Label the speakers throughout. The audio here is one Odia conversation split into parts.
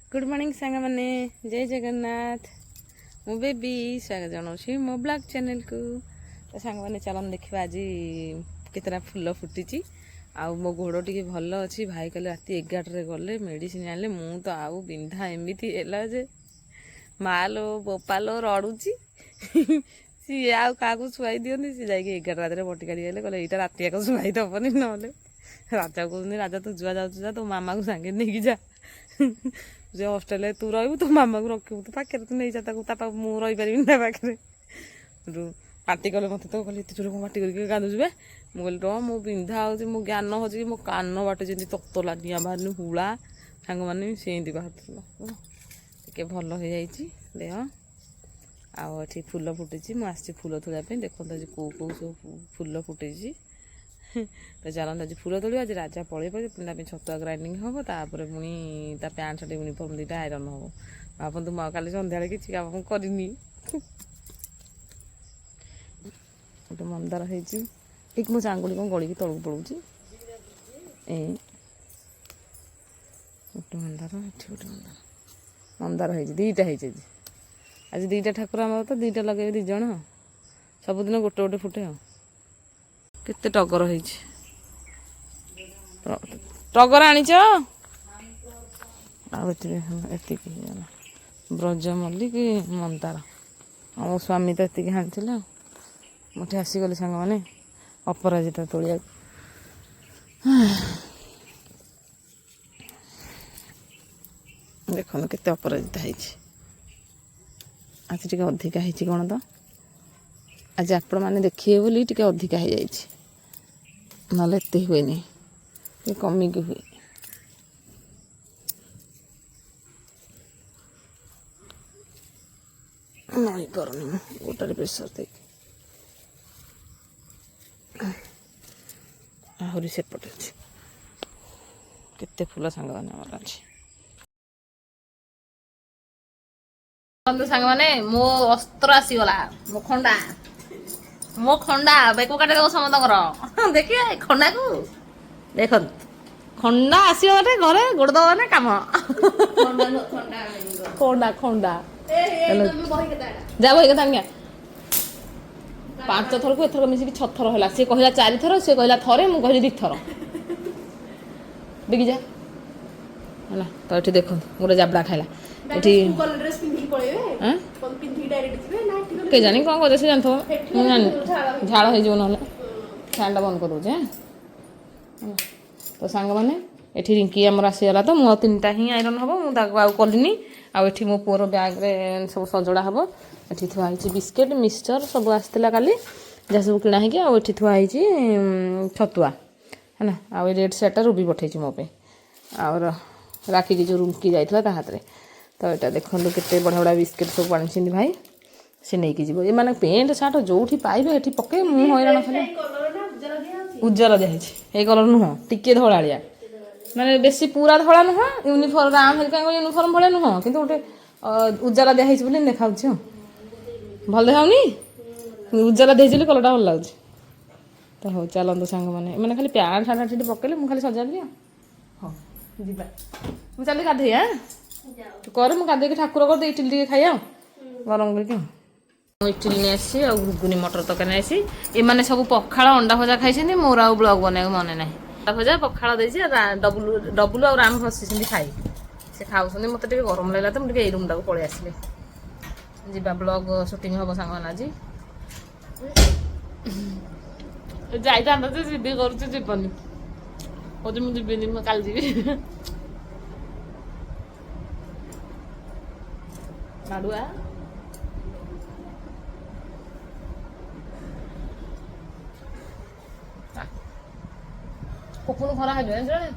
Speaker 1: ଗୁଡ଼୍ ମର୍ଣ୍ଣିଂ ସାଙ୍ଗମାନେ, ଜୟ ଜଗନ୍ନାଥ। ମୁଁ ବେବି, ସ୍ୱାଗତ ଜଣାଉଛି ମୋ ବ୍ଲଗ୍ ଚ୍ୟାନେଲକୁ। ତ ସାଙ୍ଗମାନେ, ଚାଲନ୍ତୁ ଦେଖିବା ଆଜି କେତେଟା ଫୁଲ ଫୁଟିଛି। ଆଉ ମୋ ଗୋଡ଼ ଟିକେ ଭଲ ଅଛି। ଭାଇ କାଲି ରାତି 11ଟାରେ ଗଲେ, ମେଡ଼ିସିନ ଆଣିଲେ। ମୁଁ ତ ଆଉ ବିନ୍ଧା ଏମିତି ହେଲା ଯେ ମାଲୋ ବୋପାଲୋ ରଡ଼ୁଛି। ସିଏ ଆଉ କାହାକୁ ଶୁଆଇ ଦିଅନ୍ତି। ସିଏ ଯାଇକି 11ଟା ରାତିରେ ବଟି କାଢ଼ି ଆଇଲେ। କହିଲେ, ଏଇଟା ରାତି ଯାକ ଶୁଆଇ ଦେବନି ନହେଲେ। ରାଜା କହୁଛନ୍ତି, ରାଜା, ତୁ ଯୁଆ ଯାଉଛୁ ଯା, ତୋ ମାମାକୁ ସାଙ୍ଗେ ନେଇକି ଯା। ଯେ ହଷ୍ଟେଲରେ ତୁ ରହିବୁ, ତୋ ମାମାକୁ ରଖିବୁ ତୁ ପାଖରେ, ତୁ ନେଇଯା ତାକୁ ତା ପାଖ, ମୁଁ ରହିପାରିବିନି ତା ପାଖରେ। ହେଠୁ ପାଟି କଲେ ମୋତେ ତ, କହିଲେ, ଏତେ ଜୋରେ କ'ଣ ପାଟି କରିକି କାନ୍ଦୁଛୁ ବେ? ମୁଁ କହିଲି, ରହ, ମୁଁ ବିନ୍ଧା ହେଉଛି, ମୋ ଜ୍ଞାନ ହେଉଛି। ମୋ କାନ ବାଟେ ଯେମିତି ତତଲା ନିଆଁ ବାହାରିନି ହୁଳା ସାଙ୍ଗମାନେ, ସେମିତି ବାହାରୁଥିଲା। ଟିକେ ଭଲ ହେଇଯାଇଛି ଦେହ। ଆଉ ଏଠି ଫୁଲ ଫୁଟିଛି। ମୁଁ ଆସିଛି ଫୁଲ ତୋଳିବା ପାଇଁ। ଦେଖନ୍ତୁ ଆଜି କେଉଁ କେଉଁ ସବୁ ଫୁଲ ଫୁଟିଛି। ତ ଚାଲନ୍ତୁ ଆଜି ଫୁଲ ତୋଳିବା। ଆଜି ରାଜା ପଳେଇବ ଯେ ପୁଣି ତା ପାଇଁ ଛତୁଆ ଗ୍ରାଇଣ୍ଡିଙ୍ଗ ହେବ, ତାପରେ ପୁଣି ତା ପ୍ୟାଣ୍ଟ ସାର୍ଟ ୟୁନିଫର୍ମ ଦୁଇଟା ଆଇରନ୍ ହେବ। ଭାବନ୍ତୁ, ମୁଁ ଆଉ କାଲି ସନ୍ଧ୍ୟାବେଳେ କିଛି କାମ କରିନି। ଗୋଟେ ମନ୍ଦାର ହେଇଛି। ଠିକ୍ ମୋ ଚାଙ୍ଗୁଡ଼ି କ'ଣ ଗଳିକି ତଳକୁ ପଳଉଛି। ଏ ଗୋଟେ ମନ୍ଦାର, ଏଠି ଗୋଟେ ମନ୍ଦାର। ମନ୍ଦାର ହେଇଛି, ଦୁଇଟା ହେଇଛି ଆଜି। ଆଜି ଦୁଇଟା ଠାକୁର ଆମର ତ ଦୁଇଟା ଲଗେଇବେ ଦୁଇ ଜଣ। ସବୁଦିନ ଗୋଟେ ଗୋଟେ ଫୁଟେ। ଆଉ କେତେ ଟଗର ହେଇଛି। ଟଗର ଆଣିଛ? ଆଉ ଏଠି ଏତିକି ହେଇଗଲା, ବ୍ରଜମଲ୍ଲି କି ମନ୍ଦାର। ଆଉ ମୋ ସ୍ୱାମୀ ତ ଏତିକି ଆଣିଥିଲେ। ଆଉ ମୁଁ ଏଠି ଆସିଗଲି ସାଙ୍ଗମାନେ ଅପରାଜିତା ତୋଳିବାକୁ। ଦେଖନ୍ତୁ କେତେ ଅପରାଜିତା ହେଇଛି। ଆଜି ଟିକେ ଅଧିକା ହେଇଛି କ'ଣ ତ। ଆଜି ଆପଣମାନେ ଦେଖିବେ ବୋଲି ଟିକେ ଅଧିକା ହେଇଯାଇଛି, ନହେଲେ ଏତେ ହୁଏନି, ଟିକେ କମିକି ହୁଏ। ନଇଁ ପାରୁନି ମୁଁ ଗୋଟାରେ ପ୍ରେସର ଦେଇକି। ଆହୁରି ସେପଟେ ଅଛି। କେତେ ଫୁଲ ସାଙ୍ଗମାନେ ଆମର ଅଛି। ବନ୍ଧୁ ସାଙ୍ଗମାନେ, ମୋ ଅସ୍ତ୍ର ଆସିଗଲା, ମୋ ଖଣ୍ଡା। ମୋ ଖଣ୍ଡା ବେକ କାଟିଦେବ ସମସ୍ତଙ୍କର। ଦେଖିବେ ଏ ଖଣ୍ଡାକୁ, ଦେଖନ୍ତୁ। ଖଣ୍ଡା ଆସିବ ମାନେ ଘରେ ଗୋଡ଼ ଦବ ମାନେ କାମ। ଖଣ୍ଡା, ଖଣ୍ଡା। ଯା, ବହି କଥା ଆଣିଆ। ପାଞ୍ଚ ଥରକୁ ଏଥର ମିଶିକି ଛଅ ଥର ହେଲା। ସିଏ କହିଲା ଚାରି ଥର, ସିଏ କହିଲା ଥରେ, ମୁଁ କହିଲି ଦି ଥର। ବିକି ଯା ହେଲା। ତ ଏଠି ଦେଖନ୍ତୁ, ଗୋଟେ ଜାବଡ଼ା ଖାଇଲା ଏଠି।
Speaker 2: ଡ୍ରେସ୍ ପିନ୍ଧିକି ପଳେଇବେ?
Speaker 1: ଆଁ?
Speaker 2: ପିନ୍ଧିକି ଡାଇରେକ୍ଟ ଯିବେ ନା ଏଠି ଗଲେ?
Speaker 1: କେଜାଣି କ'ଣ କରିବେ ସେ ଜାଣିଥିବ, ମୁଁ ଜାଣିନି। ଝାଳ ହେଇଯିବ ନହେଲେ। ଫ୍ୟାନ୍ଟା ବନ୍ଦ କରିଦେଉଛି। ହଁ, ତ ସାଙ୍ଗମାନେ, ଏଠି ରିଙ୍କି ଆମର ଆସିଗଲା ତ ମୁଁ ଆଉ ତିନିଟା ହିଁ ଆଇରନ୍ ହେବ, ମୁଁ ତାକୁ ଆଉ କଲିନି। ଆଉ ଏଠି ମୋ ପୁଅର ବ୍ୟାଗ୍ରେ ସବୁ ସଜଡ଼ା ହେବ। ଏଠି ଥୁଆ ହେଇଛି ବିସ୍କେଟ୍, ମିକ୍ସଚର୍ ସବୁ ଆସିଥିଲା କାଲି ଯାହା ସବୁ କିଣା ହେଇକି। ଆଉ ଏଠି ଥୁଆ ହେଇଛି ଛତୁଆ ହେଲା। ଆଉ ଏ ରେଡ୍ ସାର୍ଟଟା ରୁବି ପଠେଇଛି ମୋ ପାଇଁ, ଆଉ ରାଖିକି ଯେଉଁ ରୁଙ୍କି ଯାଇଥିଲା ତା ହାତରେ। ତ ଏଇଟା ଦେଖନ୍ତୁ, କେତେ ବଢ଼ିଆ ବଢ଼ିଆ ବିସ୍କେଟ୍ ସବୁ ଆଣିଛନ୍ତି ଭାଇ। ସେ ନେଇକି ଯିବ। ଏମାନେ ପ୍ୟାଣ୍ଟ ସାର୍ଟ ଯୋଉଠି ପାଇବେ ଏଠି ପକେଇ, ମୁଁ ହଇରାଣ ଖାଲି।
Speaker 2: କଲର ନା ଉଜାଲା ଦିଆ ହଉଛି?
Speaker 1: ଉଜ୍ଜଳ ଦିଆହେଇଛି। ଏଇ କଲର ନୁହଁ, ଟିକେ ଧଳାଳିଆ, ମାନେ ବେଶୀ ପୁରା ଧଳା ନୁହଁ। ୟୁନିଫର୍ମ ରାମ ହେରିକାଙ୍କ ୟୁନିଫର୍ମ ଭଳିଆ ନୁହଁ, କିନ୍ତୁ ଗୋଟେ ଉଜାଲା ଦିଆହେଇଛି ବୋଲି ଦେଖାଯାଉଛି। ଆଉ ଭଲ ଦେଖାଉନି? ଉଜାଲା ଦିଆହେଇଛି ବୋଲି କଲରଟା ଭଲ ଲାଗୁଛି। ତ ହଉ, ଚାଲନ୍ତୁ ସାଙ୍ଗମାନେ। ଏମାନେ ଖାଲି ପ୍ୟାଣ୍ଟ ସାର୍ଟ ସେଠି ପକେଇଲେ, ମୁଁ ଖାଲି ସଜାଡ଼ିଲି। ଆଉ ହଉ, ଯିବା। ମୁଁ ଚାଲି ଗାଧେଇ। ଆଁ, ତୁ କରେ, ମୁଁ ଗାଧେଇକି ଠାକୁର କରିଦେଇ ଇଟିଲି ଟିକେ ଖାଇବା ଆଉ ଗରମ କରିକି। ଆଉ ମୁଁ ଇଟିଲି ନେଇ ଆସିଛି ଆଉ ଘୁଗୁନି ମଟର ତରକାରୀ ନେଇ ଆସିଛି। ଏମାନେ ସବୁ ପଖାଳ ଅଣ୍ଡା ଭଜା ଖାଇଛନ୍ତି। ମୋର ଆଉ ବ୍ଲଗ ବନେଇବାକୁ ମନେ ନାହିଁ। ଅଣ୍ଡା ଭଜା ପଖାଳ ଦେଇଛି। ଆଉ ଡବୁଲୁ, ଡବୁଲୁ ଆଉ ରାମ ବସିଛନ୍ତି ଖାଇ, ସେ ଖାଉଛନ୍ତି। ମୋତେ ଟିକେ ଗରମ ଲାଗିଲା ତ ମୁଁ ଟିକେ ଏଇ ରୁମ୍ଟାକୁ ପଳେଇ ଆସିଲି। ଯିବା, ବ୍ଲଗ ସୁଟିଂ ହବ ସାଙ୍ଗମାନେ ଆଜି। ଯାଇଥାନ୍ତା ଯେ ଜିଦି କରୁଛି, ଯିବନି। କହୁଛି, ମୁଁ ଯିବିନି, ମୁଁ କାଲି ଯିବି। ମାଡୁଆ। କୁକୁନ ଖରା ହେଇଯିବ ଜାଣିଛୁ ନା?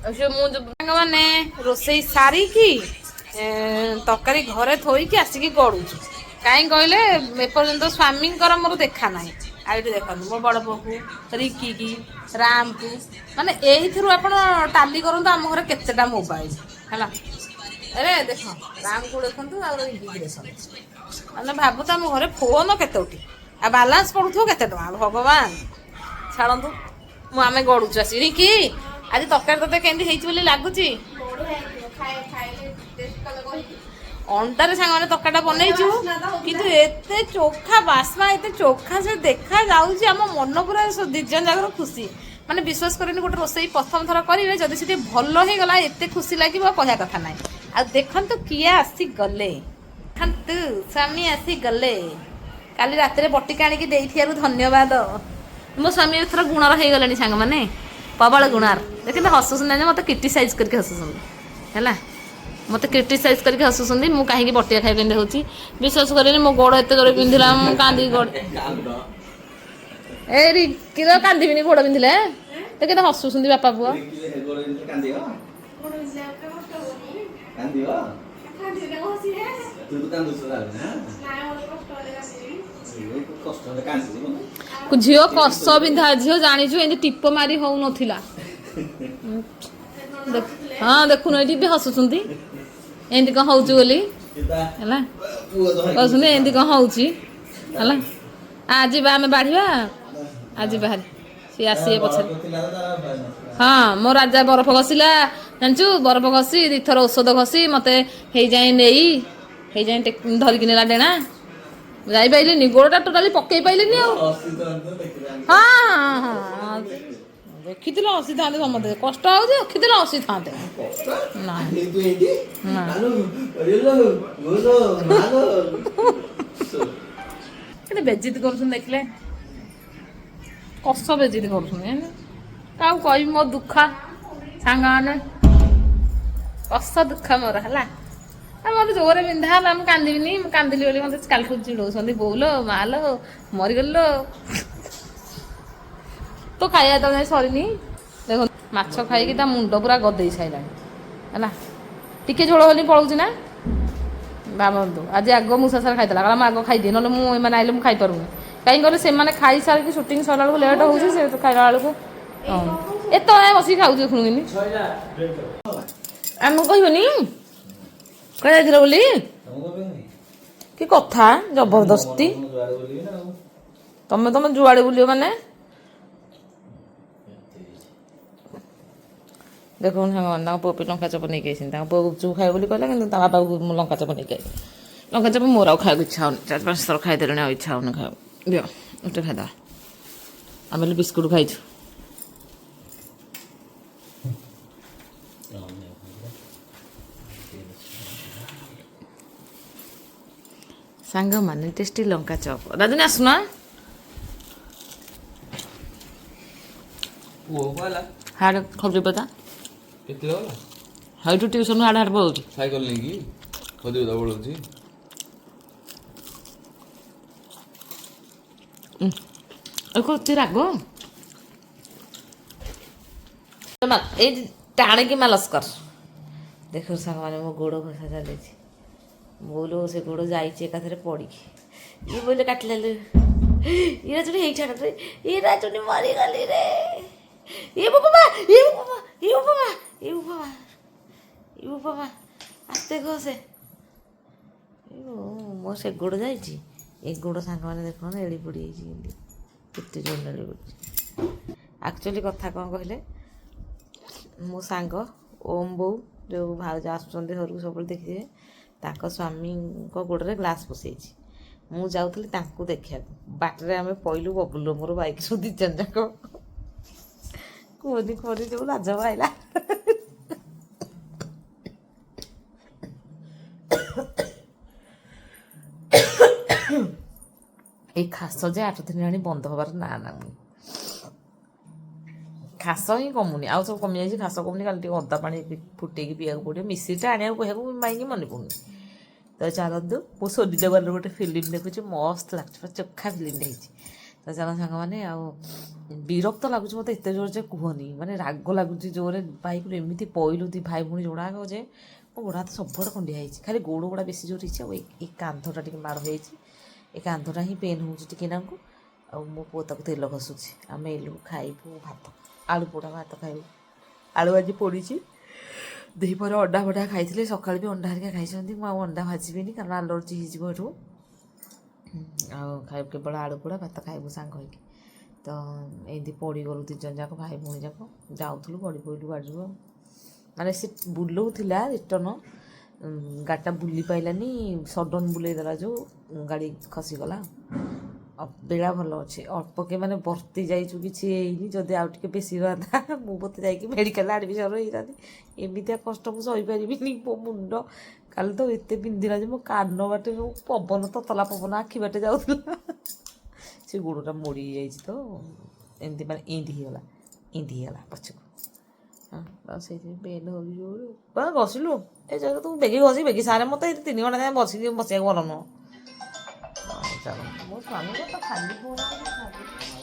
Speaker 1: ଆଉ ସେ ମୁଁ ସାଙ୍ଗମାନେ, ରୋଷେଇ ସାରିକି ତରକାରୀ ଘରେ ଥୋଇକି ଆସିକି ଗଡୁଛୁ। କାହିଁ କହିଲେ ଏପର୍ଯ୍ୟନ୍ତ ସ୍ୱାମୀଙ୍କର ମୋର ଦେଖା ନାହିଁ। ଆଉ ଏଠି ଦେଖନ୍ତୁ, ମୋ ବଡ଼ ପୁଅକୁ, ରିଙ୍କିକି, ରାମକୁ, ମାନେ ଏଇଥିରୁ ଆପଣ ଟାଲି କରନ୍ତୁ ଆମ ଘରେ କେତେଟା ମୋବାଇଲ ହେଲା। ଆରେ ଦେଖ, ରାମକୁ ଦେଖନ୍ତୁ ଆଉ ରିଙ୍କିକି ଦେଖନ୍ତୁ। ମାନେ ଭାବୁ ତ ଆମ ଘରେ ଫୋନ କେତୋଟି ଆଉ ବାଲାନ୍ସ ପଡୁଥିବ କେତେ ଟଙ୍କା, ଭଗବାନ। ଛାଡ଼ନ୍ତୁ, ମୁଁ ଆମେ ଗଡୁଛୁ ଆସି। ରିଙ୍କି, ଆଜି ତରକାରୀ ତତେ କେମିତି ହେଇଛି ବୋଲି ଲାଗୁଛି?
Speaker 2: ବଢିଆ ହେଇଥିବ। ଖାଇଲେ ଟେଷ୍ଟ କଲେ କହିକି।
Speaker 1: ଅଣ୍ଡାରେ ସାଙ୍ଗମାନେ ତରକାରୀଟା ବନେଇଛୁ, କିନ୍ତୁ ଏତେ ଚୋଖା ବାସ୍ନା, ଏତେ ଚୋଖା ସେ ଦେଖା ଯାଉଛି, ଆମ ମନ ପୁରା ଦି ଜଣ ଯାକର ଖୁସି। ମାନେ ବିଶ୍ୱାସ କରେନି, ଗୋଟେ ରୋଷେଇ ପ୍ରଥମ ଥର କରିବେ, ଯଦି ସେଠି ଭଲ ହେଇଗଲା, ଏତେ ଖୁସି ଲାଗିବ କହିବା କଥା ନାହିଁ। ଆଉ ଦେଖନ୍ତୁ କିଏ ଆସିଗଲେ, ଦେଖନ୍ତୁ ସ୍ୱାମୀ ଆସିଗଲେ। କାଲି ରାତିରେ ବଟିକା ଆଣିକି ଦେଇଥିବାରୁ ଧନ୍ୟବାଦ। ମୋ ସ୍ୱାମୀ ଏଥର ଗୁଣର ହେଇଗଲେଣି ସାଙ୍ଗମାନେ, ପ୍ରବଳ ଗୁଣାର। ଦେଖନ୍ତୁ ହସୁଛନ୍ତି ଯେ ମୋତେ କ୍ରିଟିସାଇଜ୍ କରିକି ହସୁଛନ୍ତି। ହେଲା, ମୋତେ କ୍ରିଟିସାଇଜ୍ କରିକି ହସୁଛନ୍ତି, ମୁଁ କାହିଁକି ବଟିକା ଖାଇ ପିନ୍ଧି ହେଉଛି। ବିଶ୍ୱାସ କରିବେନି, ମୋ ଗୋଡ଼ ଏତେ ଜୋରେ ବିନ୍ଧିଲା, ମୁଁ କାନ୍ଦିକି ଗୋଡ଼ ଏ ରିଙ୍କିର କାନ୍ଦିବିନି ଗୋଡ଼ ବିନ୍ଧିଲେ। ତ କେତେ ହସୁଛନ୍ତି ବାପା ପୁଅ।
Speaker 3: କାନ୍ଦିବ।
Speaker 2: ଗୋଡ଼ ବିନ୍ଧିଲେ ଆଉ କଷ୍ଟ ହବନି।
Speaker 3: କାନ୍ଦିବ।
Speaker 2: କାନ୍ଦିବି ନା ହସିବେ?
Speaker 3: ତୁ ତ କାନ୍ଦୁଛୁ ତାହେଲେ ନା?
Speaker 2: ନାଇଁ, ମୋତେ କଷ୍ଟ ହେଲେ କାନ୍ଦିବି।
Speaker 3: ଏ କଷ୍ଟ ହେଲେ କାନ୍ଦିବୁ।
Speaker 1: ଝିଅ କଷ ବିନ୍ଧା ଝିଅ, ଜାଣିଛୁ, ଏମିତି ଟିପ ମାରି ହଉନଥିଲା। ହଁ, ଦେଖୁନୁ, ଏଇଠି ବି ହସୁଛନ୍ତି, ଏମିତି କଣ ହଉଛି ବୋଲି। ହେଲା, କହୁଛନ୍ତି ଏମିତି କଣ ହଉଛି। ହେଲା, ଆଜି ବା ଆମେ ବାଢ଼ିବା, ଆଜି ବାହାରି ସିଏ ଆସିବେ ପଛରେ। ହଁ, ମୋ ରାଜା ବରଫ ଘଷିଲା ଜାଣିଛୁ, ବରଫ ଘଷି, ଦିଥର ଔଷଧ ଘଷି ମତେ ହେଇଯାଏ ନେଇ ହେଇଯାଏ ଧରିକି ନେଲା ଡେଣା। ଯାଇପାରିଲିନି, ଗୋଡ଼ଟା ଟୋଟାଲି ପକେଇ ପାଇଲିନି ଆଉ। ହଁ ହଁ ହଁ, ଦେଖିଥିଲେ ହସିଥାନ୍ତେ ସମସ୍ତେ। କଷ୍ଟ ହଉଛି, ଦେଖିଥିଲେ ହସିଥାନ୍ତେ ନା? ନା। କେତେ ବେଜିତ କରୁଛନ୍ତି ଦେଖିଲେ, କଷ ବେଜିତ କରୁଛନ୍ତି ଜାଣିଛୁ? କାହାକୁ କହିବି ମୋ ଦୁଃଖ ସାଙ୍ଗମାନେ? କଷ ଦୁଃଖ ମୋର ହେଲା। ଆଉ ମୋତେ ଜୋରେ ବିନ୍ଧା ହେଲା, ମୁଁ କାନ୍ଦିବିନି? ମୁଁ କାନ୍ଦିଲି ବୋଲି ମୋତେ କାଲିଠୁ ଚିଡ଼ଉଛନ୍ତି, ବୋଉଲୋ ମାଲୋ ମରିଗଲୋ। ତୋ ଖାଇବା ତ ଯାଇ ସରିନି। ଦେଖ, ମାଛ ଖାଇକି ତା ମୁଣ୍ଡ ପୁରା ଗଦେଇ ସାରିଲାଣି। ହେଲା, ଟିକେ ଝୋଳ ହେଲି ପଳଉଛି ନା। ଭାବନ୍ତୁ, ଆଜି ଆଗ ମୂଷା ସାର୍ ଖାଇଥିଲା, କହିଲା ମୁଁ ଆଗ ଖାଇଦିଏ, ନହେଲେ ମୁଁ ଏମାନେ ଆଇଲେ ମୁଁ ଖାଇପାରୁନି। କାହିଁକି କହିଲେ, ସେମାନେ ଖାଇସାରିକି ସୁଟିଂ ସରିଲା ବେଳକୁ ଲେଟ୍ ହେଉଛି, ସେ ଖାଇଲା ବେଳକୁ। ହଁ, ଏତେ ଯାଏଁ ବସିକି ଖାଉଛି ଦେଖୁନୁ କେମିତି। ଆମକୁ କହିବନି କୁଆଡ଼େ ଯାଇଥିଲ ବୋଲି? କି କଥା, ଜବରଦସ୍ତି। ତମେ ତମେ ଯୁଆଡ଼େ ବୁଲିବ ମାନେ। ଦେଖୁন ସାଙ୍ଗମାନେ, ତାଙ୍କ ପୁଅ ଲଙ୍କା ଚପ ନେଇକି ଆସିଛନ୍ତି। ତାଙ୍କ ପୁଅ ଗୁପଚୁପ ଖାଇବ ବୋଲି କହିଲା, କିନ୍ତୁ ତା ବାପାକୁ ମୁଁ ଲଙ୍କା ଚପ ନେଇକି ଆଇଲି। ଲଙ୍କା ଚପ ମୋର ଆଉ ଖାଇବାକୁ ଇଚ୍ଛା ହଉନି। ଚାରି ପାଞ୍ଚ ଥର ଖାଇଦେଲେଣି, ଆଉ ଇଚ୍ଛା ହଉନି ଖାଇବାକୁ। ଦିଅ, ଗୋଟେ ଖାଇଦେବା। ଆମେ ହେଲେ ବିସ୍କୁଟ ଖାଇଛୁ। ସାଙ୍ଗମାନେ, ଟେଷ୍ଟି ଲଙ୍କା ଚପ। ରାଜନୀ, ଆସୁନା।
Speaker 4: ପୁଅ ହେଲା।
Speaker 1: ହାଡ଼େ ଖଜୁରପଦା।
Speaker 4: କେତେ ଗଲା?
Speaker 1: ହେଇଠୁ ଟ୍ୟୁସନ୍ ହାଡ଼େ ହାଡ଼େ ପଳଉଛି।
Speaker 4: ସାଇକେଲ ନେଇକି ଖଜୁରପଦା ପଳଉଛି।
Speaker 1: ଏ କଣ ରାଗ, ଏଇ ଟାଣିକି ମାଲସ କର। ଦେଖ ସାଙ୍ଗମାନେ, ମୋ ଗୋଡ଼ ଘଷା ଚାଲିଛି। ବୋଉଲୋ, ସେ ଗୋଡ଼ ଯାଇଛି ଏକାଥରେ ପଡ଼ିକି। ଇଏ ବୋଇଲେ କାଟିଲା, ଇଏ ରାଜୁନି, ହେଇଠା କାଟିଲେ। ଇଏ ରାଜୁନି, ମରିଗଲି ରେ। ଇଏ ବୋପା, ଇଏ ବୋପା, ଇଏ ବୋପା, ଇଏ ବୋପା, ଇଏ ବୋପା, ଆସ୍ତେ ଘଷେ। ମୋ ସେ ଗୋଡ଼ ଯାଇଛି, ଏ ଗୋଡ଼ ସାଙ୍ଗମାନେ ଦେଖୁନ, ନେଳି ପଡ଼ିଯାଇଛି। କେମିତି କେତେ ଜୋର ନେଳି ପଡ଼ିଛି। ଆକ୍ଚୁଆଲି କଥା କ'ଣ କହିଲେ, ମୋ ସାଙ୍ଗ ଓମ୍ ବୋଉ ଯେଉଁ ଭାଉଜ ଆସୁଛନ୍ତି ଘରକୁ ସବୁବେଳେ ଦେଖିଥିବେ, ତାଙ୍କ ସ୍ୱାମୀଙ୍କ ଗୋଡ଼ରେ ଗ୍ଲାସ୍ ପଶିଯାଇଛି। ମୁଁ ଯାଉଥିଲି ତାଙ୍କୁ ଦେଖିବାକୁ, ବାଟରେ ଆମେ ପଇଲୁ ବବୁଲୁ ମୋର ବାଇକ୍ ଦି ଜଣ ଯାକ। କୁହନି କୁହନି, ଯେଉଁ ଲାଜ ପାଇଲା। ଏଇ ଖାସ ଯେ 8 ଦିନ ହେଲାଣି ବନ୍ଦ ହେବାର ନା ନାହିଁ। ଖାସ ହିଁ କମୁନି, ଆଉ ସବୁ କମିଯାଇଛି, ଖାସ କମୁନି। କାଲି ଟିକେ ଅଦା ପାଣି ଫୁଟେଇକି ପିଇବାକୁ ପଡ଼ିବ। ମିଶ୍ରିଟା ଆଣିବାକୁ କହିବାକୁ ମାଇକି ମନେ ପଡ଼ୁନି। ତ ଚାଲନ୍ତୁ, ମୁଁ ସୋନି ଦେୱାଲର ଗୋଟେ ଫିଲ୍ମ ଦେଖୁଛି, ମସ୍ତ ଲାଗୁଛି, ପୁରା ଚୋଖା ଫିଲ୍ମଟେ ହେଇଛି। ତ ଚାଲ ସାଙ୍ଗମାନେ। ଆଉ ବିରକ୍ତ ଲାଗୁଛି ମୋତେ ଏତେ ଜୋର ଯେ କୁହନି, ମାନେ ରାଗ ଲାଗୁଛି ଜୋରେ। ବାଇକ୍ରୁ ଏମିତି ପଇଲୁ ଦି ଭାଇ ଭଉଣୀ ଯୋଡ଼ାକ ଯେ ମୋ ଗୋଡ଼ ହାତ ସବୁଆଡ଼େ ଖଣ୍ଡିଆ ହେଇଛି। ଖାଲି ଗୋଡ଼ ଗୁଡ଼ା ବେଶୀ ଜୋର ହେଇଛି, ଆଉ ଏଇ କାନ୍ଧଟା ଟିକେ ମାଡ଼ ହେଇଛି। ଏ କାନ୍ଧଟା ହିଁ ପେନ୍ ହେଉଛି ଟିକେ ନାକୁ। ଆଉ ମୋ ପୁଅ ତାକୁ ତେଲ ଘଷୁଛି। ଆମେ ଏଲୁ ଖାଇବୁ ଭାତ, ଆଳୁ ପୋଡ଼ା ଭାତ ଖାଇବୁ। ଆଳୁ ଆଜି ପୋଡ଼ିଛି। ଦ୍ୱିପହରେ ଅଣ୍ଡା ଫଣ୍ଡା ଖାଇଥିଲେ, ସକାଳେ ବି ଅଣ୍ଡା ହେରିକା ଖାଇଛନ୍ତି। ମୁଁ ଆଉ ଅଣ୍ଡା ଭାଜିବିନି, କାରଣ ଆଲର୍ଜି ହେଇଯିବ ଏଠୁ। ଆଉ ଖାଇବୁ କେବଳ ଆଳୁ ପୋଡ଼ା ଭାତ ଖାଇବୁ ସାଙ୍ଗ ହେଇକି। ତ ଏମିତି ପଡ଼ିଗଲୁ ଦୁଇ ଜଣ ଯାକ, ଭାଇ ଭଉଣୀ ଯାକ ଯାଉଥିଲୁ, ପଡ଼ି ପଡ଼ିଲୁ ଗାଡ଼ିରୁ। ମାନେ ସେ ବୁଲଉଥିଲା ରିଟର୍ଣ୍ଣ, ଗାଡ଼ିଟା ବୁଲି ପାଇଲାନି, ସଡ଼ନ୍ ବୁଲେଇ ଦେଲା ଯେଉଁ ଗାଡ଼ି ଖସିଗଲା। ଆଉ ବେଳା ଭଲ ଅଛି, ଅଳ୍ପକେ ମାନେ ବର୍ତ୍ତି ଯାଇଛୁ, କିଛି ହେଇନି। ଯଦି ଆଉ ଟିକେ ବେଶୀ ରହନ୍ତା, ମୁଁ ବୋଧେ ଯାଇକି ମେଡ଼ିକାଲ ଆଡ଼ମିସନ୍ ହେଇଥାନ୍ତି। ଏମିତିଆ କଷ୍ଟ ମୁଁ ସହିପାରିବିନି। ମୋ ମୁଣ୍ଡ କାଲି ତ ଏତେ ବିନ୍ଧିଲା ଯେ ମୋ କାନ ବାଟେ ଯୋଉ ପବନ, ତତଲା ପବନ ଆଖି ବାଟେ ଯାଉଥିଲା। ସେ ଗୋଡ଼ଟା ମୋଡ଼ି ହେଇଯାଇଛି ତ ଏମିତି, ମାନେ ଏମିତି ହେଇଗଲା, ଏମିତି ହେଇଗଲା ପଛକୁ। ହଁ, ଆଉ ସେଇଥିପାଇଁ ପେନ୍ ହେଉଛି ଜୋରେ। ବା ଘଷିଲୁ ଏ ଜାଗା ତୁ ବେଗି ଘସି, ବେଗି ସାରେ। ମୋତେ ଏଠି 3 ଘଣ୍ଟା ଯାଏଁ ବସିକି ବସିବାକୁ ଭଲ ନୁହଁ। ହଉ ଚାଲ। ମୋ ସ୍ୱାମୀଙ୍କ ତ ଖାଲି ଫୋନ୍, ଖାଲି।